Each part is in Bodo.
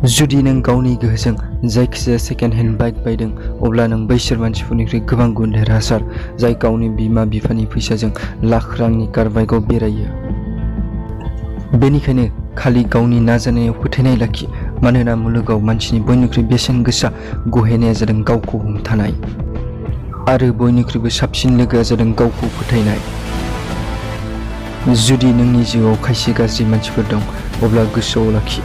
जुदि नों गावनि गोहोजों जायखिजाया सेकेन्ड हेन्ड बाइक बायदों अब्ला नों बैसोर मानसिफोरनिख्रुइ गोबां गुन देरहासार जाय गावनि बिमा बिफानि फैसाजों लाख रांनि कार बाइकआव बेरायो। बेनिखायनो खालि गावनि नाजानायाव फोथायनाय लाखि, मानोना मुलुगाव मानसिनि बयनिख्रुइ बेसेन गोसा गहेनाया जादों गावखौ हमथानाय आरो बयनिख्रुइबो साबसिन लोगोआ जादों गावखौ फोथायनाय। जुदि नोंनि जिउआव खायसे गाज्रि मानसिफोर दं अब्ला गोसोआव लाखि,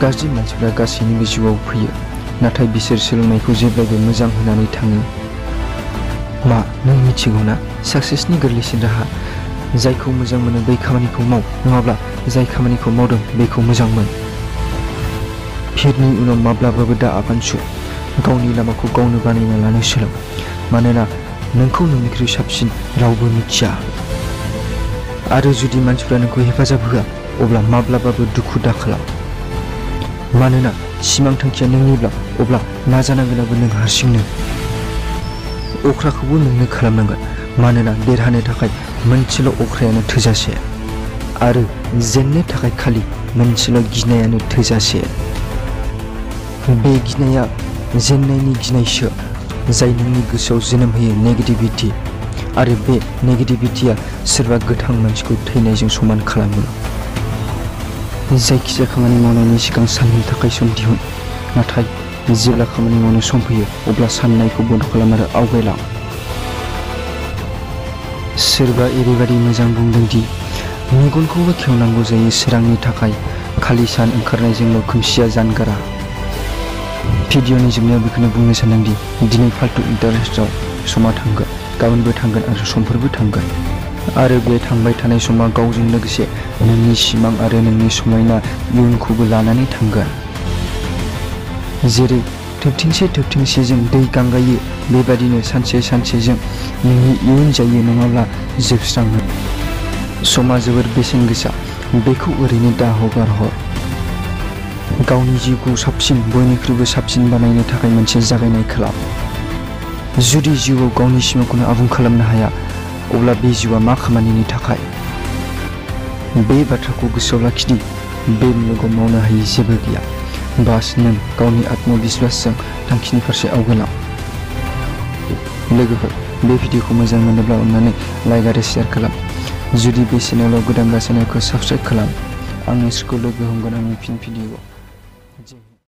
गाज्रि मानसिफोरा गासैनिबो जिउआव फैयो, नाथाय बिसोर सोलोंनायखौ जेब्लाबो मोजां होनानै थाङो। मा नों मिथिगौ ना? साक्सेसनि गोरलैसिन राहा जायखौ मोजां मोनो बै खामानिखौ माव, नङाब्ला जाय खामानिखौ मावदों बेखौ मोजां मोन। फिरनि उनाव माब्लाबाबो दा आगान सुर, गावनि लामाखौ गावनो बानायना लानो सोलों, मानोना नोंखौ नोंनिख्रुइ साबसिन रावबो मिथिया। आरो जुदि मानसिफ्रा नोंखौ हेफाजाब होआ अब्ला माब्लाबाबो दुखु दाखालाम, मानोना सिमां थांखिया नोंनिब्ला अब्ला नाजानांगोनाबो नों हारसिंनो। अख्राखौबो नोंनो खालामनांगोन, मानोना देरहानो थाखाय मोनसेल' अख्रायानो थोजासे आरो जेननो थाखाय खालि मोनसेल' गिनायानो थोजासे। बे गिनाया जेननायनि गिनायसो जाय नोंनि गोसोआव जोनोम होयो नेगेटिभिटि, आरो बे नेगेटिभिटिया सोरबा गोथां मानसिखौ थैनायजों समान खालामो। जायखिजाया खामानि मावनायनि सिगां साननो थाखाय सम दिहुन, नाथाय जेब्ला खामानि मावनो सम फैयो अब्ला साननायखौ बन्द' खालाम आरो आवगायलां। सोरबा ओरैबादि मोजां बुंदों दि मेगनखौबो खेवनांगौ जायो सोरांनि थाखाय, खालि सान ओंखारनायजोंल' खोमसिया जानगारा। भिडिअनि जोबनायाव बेखौनो बुंनो सानदों दि दिनै फाल्तु इन्टारेस्टआव समा थांगोन, गाबोनबो थांगोन आरो समफोरबो थांगोन, आरो बे थांबाय थानाय समा गावजों लोगोसे नोंनि सिमां आरो नोंनि समायना इयुनखौबो लानानै थांगोन। जेरै थोबथिंसेजों दै गांगायो, बेबादिनो सानसे सानसेजों नोंनि इयुन जायो, नङाब्ला जोबस्राङो। समा जोबोर बेसेन गोसा, बेखौ ओरैनो दा हगार हर। गावनि जिउखौ साबसिन, बयनिख्रुइबो साबसिन बानायनो थाखाय मोनसे जागायनाय खालाम। जुदि जिउआव गावनि सिमांखौनो आबुं खालामनो हाया अब्ला बे जिउआ मा खामानिनि थाखाय? बे बाथ्राखौ गोसोआव लाखिदि बे मुलुगाव मावनो हायि जेबो गैया, बास नों गावनि आत्मबिश्वासजों थांखिनि फारसे आवगायलां। लोगोफोर, बे भिडिअखौ मोजां मोनोब्ला अन्नानै लाइक आरो शेयार खालाम। जुदि बे चेनेलाव गोदान चेनेलखौ साबस्क्राइब खालाम। आं नोंसोरखौ लोगो हमगोन आंनि फिन भिडिअआव।